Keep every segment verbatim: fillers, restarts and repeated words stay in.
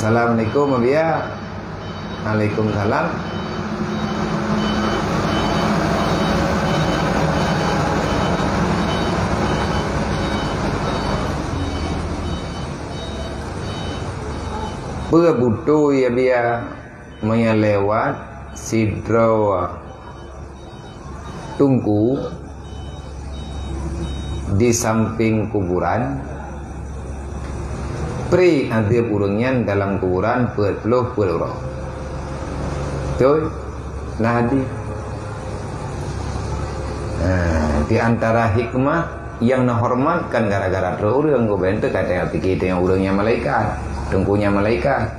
Assalamualaikum, Abiya. Waalaikumsalam. Peue beutôi, Abiya, meunyoe lewat sidroe teungku di sampéng kuburan, pri azeueb ureuëng nyan dalam kuburan peuet ploh peuet uroe. Beutôi? Nah, di, ha, di antara hikmah nyang neuhoreumat kan gara-gara troh ureuëng, gob ente ka teuka pike teuka ureuëng nyan malaikat, teungku nyan malaikat.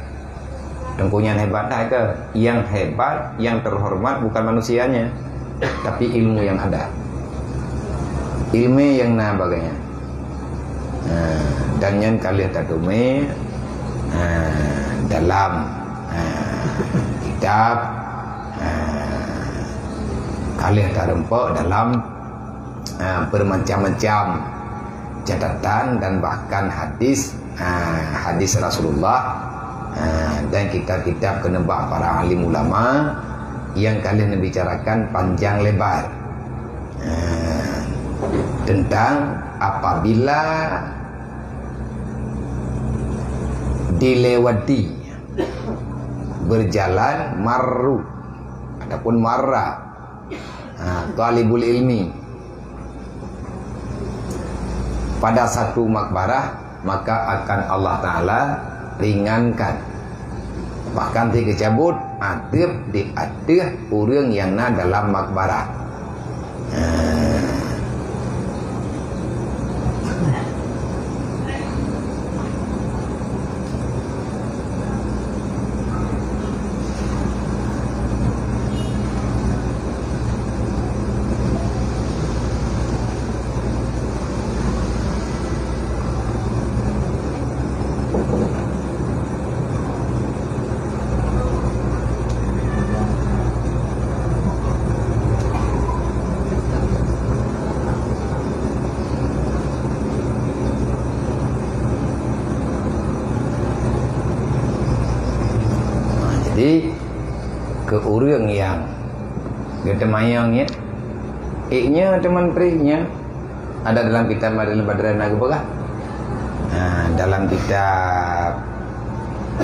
Teungku nyan hebat that ke? Yang hebat, yang terhormat bukan manusianya, tapi ilmu yang ada. Ilmu yang na bak gobnyan. Ha, dan nyan ka lheueh tateumé, ha, dalam, ha, kitab, ha, ka lheueh tareumpok dalam, ha, bermacam-macam catatan dan bahkan hadis, ha, hadis Rasulullah, ha, dan kitab-kitab keuneubak para alim ulama nyang ka lheueh neubicarakan panjang lebar, ha, tentang apabila dilewati, berjalan, marru ataupun marra, ha, talibul ilmi pada satu makbarah, maka akan Allah Taala ringankan, bahkan digeucabut azeueb di ateueh ureuëng nyang na dalam makbarah. Ha. Jadi, keu ureuëng nyang geuteumanyong nyan, ék nyoe teuma pri nyan, ada dalam kitab Madarul Badran na geupeugah. Ha, dalam kitab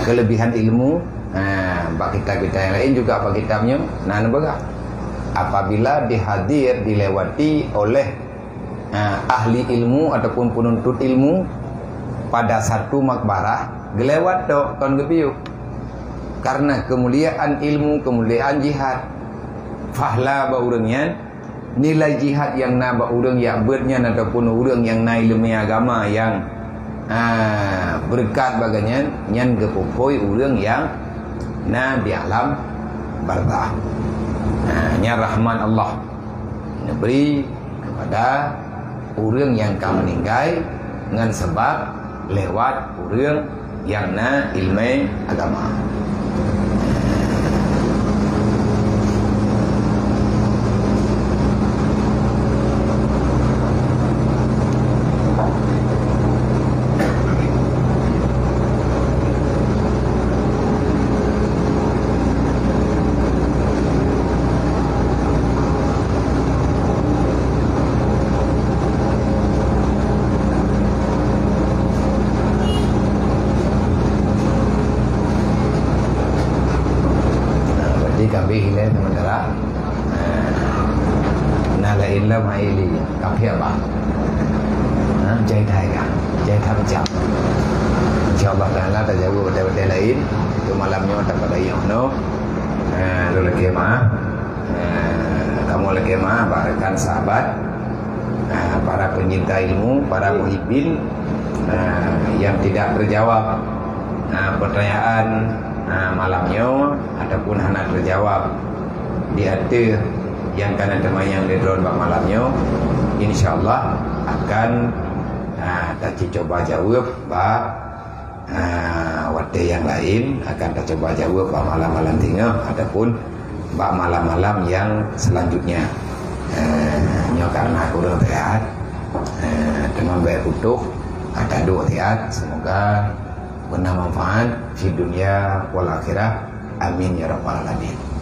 Kelebihan Ilmu, ha, bak kitab-kitab nyang laén juga bak kitab nyoe na neupeugah. Apabila dihadir, dilewati oleh, ha, ahli ilmu ataupun penuntut ilmu pada satu makbarah, geulewat tok kon geupiôh. Karena kemuliaan ilmu, kemuliaan jihad. Fahla bak ureuëng nyan, nilai jihad nyang na bak ureuëng jak beuet nyan ataupun ureuëng nyang na ileumèe agama nyang, ha, beureukat bak gobnyan, nyan geupuphôi ureuëng nyang na di alam barzakh. Ha, nyan rahmat Allah neubri kepada ureuëng nyang ka meuninggai ngon sabab lewat ureuëng nyang na ileumèe agama. Nah, berarti kami hilang sementara. Nah, na laén lom hai li, ka phiap bah. Ha, jai thai ka, jai that macam. Insya Allah Taala tajaweueb watèe-watèe laén. Untuk malam nyoe tapada yoh no. Ha, lôn lakèe maaf. Ha, kamoe lakèe maaf bak rakan sahabat, ha, para pencinta ilmu, para muhibbin, ha, yang tidak terjawab, ha, pertanyaan, ha, malam nyoe ataupun hana terjawab di ateueh nyang ka na teumanyong lé droen bak malam nyoe, insya Allah akan, ah, tacuba jaweueb bak, ah, watèe nyang laén, akan tacuba jaweueb bak malam-malam singoh ataupun bak malam-malam nyang selanjutnya. Eh, nyoe karena kurang sehat, eh, teuma bèk putôh, ah, taduek sehat. Semoga Beuna manfaat fid dunya wal akhirah. Amin ya rabbal alamin.